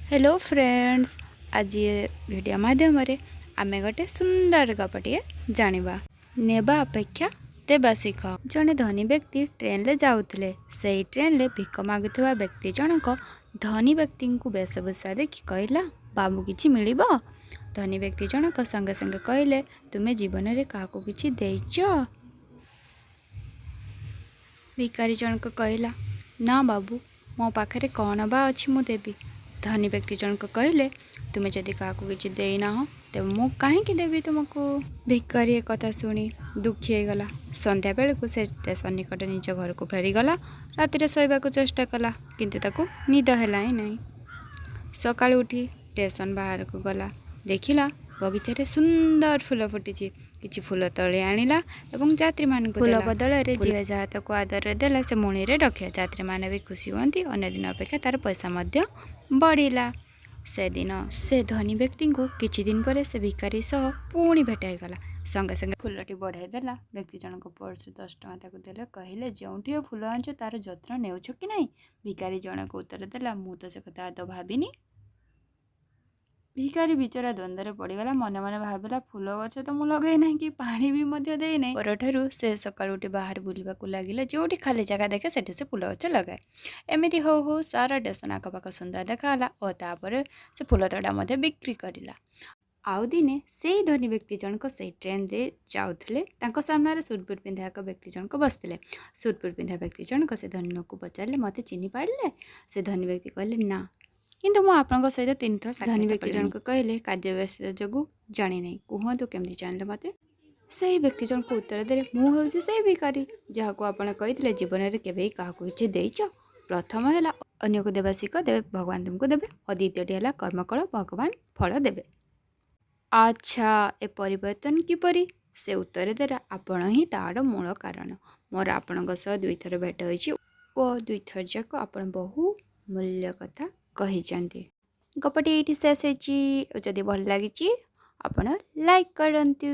Hello friends, ଆଜି ଏ video ମାଧ୍ୟମରେ ଆମେ ଗୋଟେ ସୁନ୍ଦର ଗପଟିଏ ଜାଣିବା। ନେବା ଅପେକ୍ଷା ଦେବା ଶିଖ। ଜଣେ ଧନୀ ବ୍ୟକ୍ତି ଟ୍ରେନରେ ଯାଉଥିଲେ। ସେହି ଟ୍ରେନରେ ଭିକ ମାଗୁଥିବା ବ୍ୟକ୍ତି ଜଣକ ଧନୀ ବ୍ୟକ୍ତିଙ୍କୁ ବେଶଭୂଷା ଦେଖି କହିଲା, ବାବୁ, କିଛି ମିଳିବ? ଧନୀ ବ୍ୟକ୍ତି ଜଣକ ସଙ୍ଗେ ସଙ୍ଗେ କହିଲେ, ତୁମେ ଜୀବନରେ କାହାକୁ କିଛି ଦେଇଛ? ଭିକାରୀ ଜଣକ କହିଲା, ନା ବାବୁ, ମୋ ପାଖରେ କ'ଣ ବା ଅଛି ମୁଁ ଦେବି? ଧନୀ ବ୍ୟକ୍ତି ଜଣକ କହିଲେ, ତୁମେ ଯଦି କାହାକୁ କିଛି ଦେଇନାହଁ, ତେବେ ମୁଁ କାହିଁକି ଦେବି ତୁମକୁ? ଭିକାରୀ ଏ କଥା ଶୁଣି ଦୁଃଖୀ ହେଇଗଲା। ସନ୍ଧ୍ୟାବେଳକୁ ସେ ଷ୍ଟେସନ ନିକଟ ନିଜ ଘରକୁ ଫେରିଗଲା। ରାତିରେ ଶୋଇବାକୁ ଚେଷ୍ଟା କଲା, କିନ୍ତୁ ତାକୁ ନିଦ ହେଲା ହିଁ ନାହିଁ। ସକାଳୁ ଉଠି ଷ୍ଟେସନ ବାହାରକୁ ଗଲା। ଦେଖିଲା ବଗିଚାରେ ସୁନ୍ଦର ଫୁଲ ଫୁଟିଛି। କିଛି ଫୁଲ ତୋଳି ଆଣିଲା ଏବଂ ଯାତ୍ରୀମାନଙ୍କୁ ଫୁଲ ବଦଳରେ ଯିଏ ଯାହା ତାକୁ ଆଦରରେ ଦେଲା, ସେ ମୁଣିରେ ରଖେ। ଯାତ୍ରୀମାନେ ବି ଖୁସି ହୁଅନ୍ତି। ଅନ୍ୟ ଦିନ ଅପେକ୍ଷା ତାର ପଇସା ମଧ୍ୟ ବଢ଼ିଲା। ସେଦିନ ସେ ଧନୀ ବ୍ୟକ୍ତିଙ୍କୁ କିଛି ଦିନ ପରେ ସେ ଭିକାରୀ ସହ ପୁଣି ଭେଟ ହେଇଗଲା। ସଙ୍ଗେ ସଙ୍ଗେ ଫୁଲଟି ବଢ଼ାଇ ଦେଲା। ବ୍ୟକ୍ତି ଜଣକ ପର୍ସରୁ 10 ଟଙ୍କା ତାକୁ ଦେଲେ। କହିଲେ, ଯେଉଁଠି ଏ ଫୁଲ ଆଣିଛ, ତାର ଯତ୍ନ ନେଉଛ କି ନାହିଁ? ଭିକାରୀ ଜଣକ ଉତ୍ତର ଦେଲା, ମୁଁ ତ ସେ କଥା ଆଦୌ ଭାବିନି। ଭିକାରୀ ବିଚରା ଦ୍ୱନ୍ଦ୍ୱରେ ପଡ଼ିଗଲା। ମନେ ମନେ ଭାବିଲା, ଫୁଲ ଗଛ ତ ମୁଁ ଲଗାଇ ନାହିଁ କି ପାଣି ବି ମଧ୍ୟ ଦେଇନାହିଁ। ପରଠାରୁ ସେ ସକାଳୁ ଉଠି ବାହାରେ ବୁଲିବାକୁ ଲାଗିଲା। ଯେଉଁଠି ଖାଲି ଜାଗା ଦେଖେ, ସେଠି ସେ ଫୁଲ ଗଛ ଲଗାଏ। ଏମିତି ହଉ ହଉ ସାରା ଷ୍ଟେସନ ଆଖପାଖ ସୁନ୍ଦର ଦେଖାଗଲା ଓ ତାପରେ ସେ ଫୁଲ ତୋଡ଼ା ମଧ୍ୟ ବିକ୍ରି କରିଲା। ଆଉ ଦିନେ ସେଇ ଧନୀ ବ୍ୟକ୍ତି ଜଣକ ସେଇ ଟ୍ରେନ୍ ଦେଇ ଯାଉଥିଲେ। ତାଙ୍କ ସାମ୍ନାରେ ସୁଟ୍ ବୁଟ୍ ପିନ୍ଧା ଏକ ବ୍ୟକ୍ତି ଜଣକ ବସିଥିଲେ। ସୁଟ୍ ବୁଟ୍ ପିନ୍ଧା ବ୍ୟକ୍ତି ଜଣକ ସେ ଧନୀ ଲୋକକୁ ପଚାରିଲେ, ମୋତେ ଚିହ୍ନି ପାରିଲେ? ସେ ଧନୀ ବ୍ୟକ୍ତି କହିଲେ, ନା, କିନ୍ତୁ ମୁଁ ଆପଣଙ୍କ ସହିତ ତିନିଥର। ଧନୀ ବ୍ୟକ୍ତି ଜଣକ କହିଲେ, କାର୍ଯ୍ୟ ବ୍ୟସ୍ତତା ଯୋଗୁଁ ଜାଣିନାହିଁ। କୁହନ୍ତୁ, କେମିତି ଜାଣିଲେ ମୋତେ? ସେହି ବ୍ୟକ୍ତି ଜଣକ ଉତ୍ତର ଦେଲେ, ମୁଁ ହେଉଛି ସେଇ ଭିକାରୀ ଯାହାକୁ ଆପଣ କହିଥିଲେ, ଜୀବନରେ କେବେ କାହାକୁ କିଛି ଦେଇଛ? ପ୍ରଥମ ହେଲା, ଅନ୍ୟକୁ ଦେବା ଶିଖ, ଦେବେ ଭଗବାନ ତୁମକୁ ଦେବେ ଓ ଦ୍ୱିତୀୟଟି ହେଲା, କର୍ମ କର, ଭଗବାନ ଫଳ ଦେବେ। ଆଚ୍ଛା, ଏ ପରିବର୍ତ୍ତନ କିପରି? ସେ ଉତ୍ତର ଦେଲା, ଆପଣ ହିଁ ତାର ମୂଳ କାରଣ। ମୋର ଆପଣଙ୍କ ସହ ଦୁଇଥର ଭେଟ ହୋଇଛି ଓ ଦୁଇଥର ଯାକ ଆପଣ ବହୁ ମୂଲ୍ୟ କଥା କହିଛନ୍ତି। ଗପଟି ଏଇଠି ଶେଷ ହେଇଛି। ଯଦି ଭଲ ଲାଗିଛି, ଆପଣ ଲାଇକ୍ କରନ୍ତୁ।